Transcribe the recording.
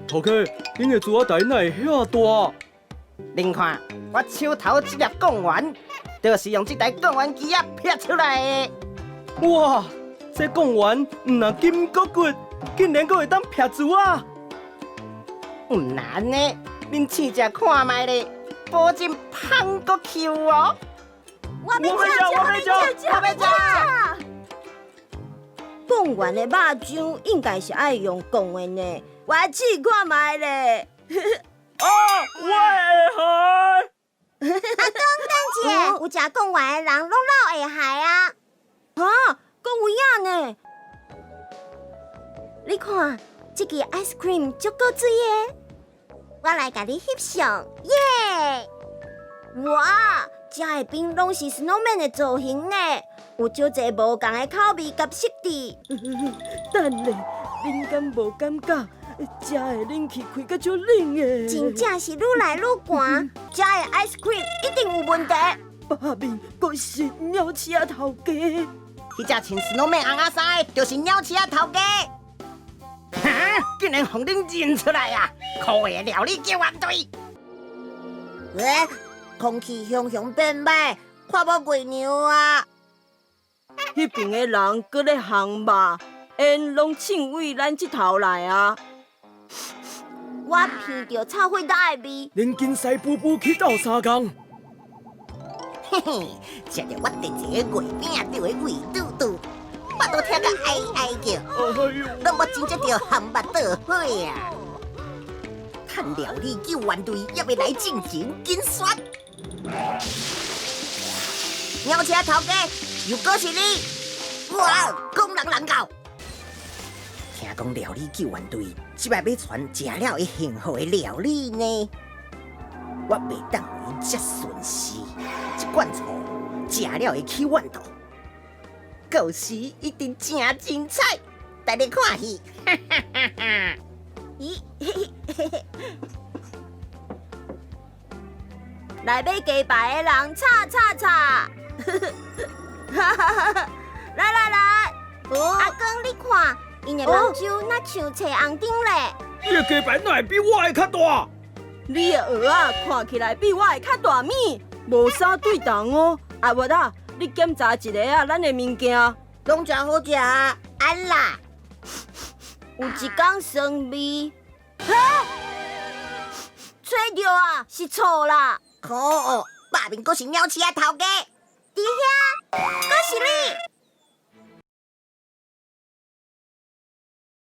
頭家，恁的珠仔台哪會遐大？恁看，我手頭這粒貢丸，就是用這台貢丸機仔劈出來的。哇，這貢丸毋但金閣骨，竟然閣會當劈珠仔！毋難呢，恁試食看覓咧，保證芳閣 Q 哦。我欲食，我欲食，我欲食。貢丸的肉漿應該是愛用貢的呢，我來試看覓咧。啊，我會害。阿公，等一下，有食貢丸的人攏老會害啊！哈，閣有影呢？你看，這支 ice cream 足夠水的，我來共你翕相，耶！哇，這的冰攏是 snowman 的造型呢，有少濟無仝的口味佮色致。等咧，恁敢無感覺？這的冷氣開甲足冷的。真正是愈來愈寒，這的 ice cream 一定有問題。罷面閣是鳥鼠仔頭家。彼隻穿 snowman 紅仔衫的，就是鳥鼠仔頭家。哈！竟然予恁認出來啊！可惡的料理救援隊。欸，空氣雄雄變歹，看無月亮啊！彼邊的人閣咧烘肉，煙攏衝對咱這頭來啊！我鼻著臭火焦的味。恁緊使步步去鬥相共。嘿嘿，食著我特製的月餅就會胃肚肚，腹肚疼甲哀哀叫，攏無真正著烘肉倒火啊！趁料理救援隊猶未來進前，緊煞！鳥鼠頭家，又閣是你！哇，講人人到。聽講料理救援隊這擺欲傳食了會幸福的料理呢，我袂當予𪜶這順勢，這罐醋食了會起怨度，故事一定誠精彩，大家看戲。哈哈哈哈！咦，嘿嘿嘿。來買雞排的人，吵吵吵！哈哈哈哈！來來來，阿公你看，𪜶的目睭若像揣紅燈咧。你的雞排哪會比我的較大？你的蚵仔看起來比我的較大物，無啥對同哦。阿文啊，你檢查一下啊，咱的物件攏誠好食啊！按啦，有一工酸味，哈，揣著啊，是醋啦！可惡，罷面閣是鳥鼠仔頭家，佇遐，閣是你。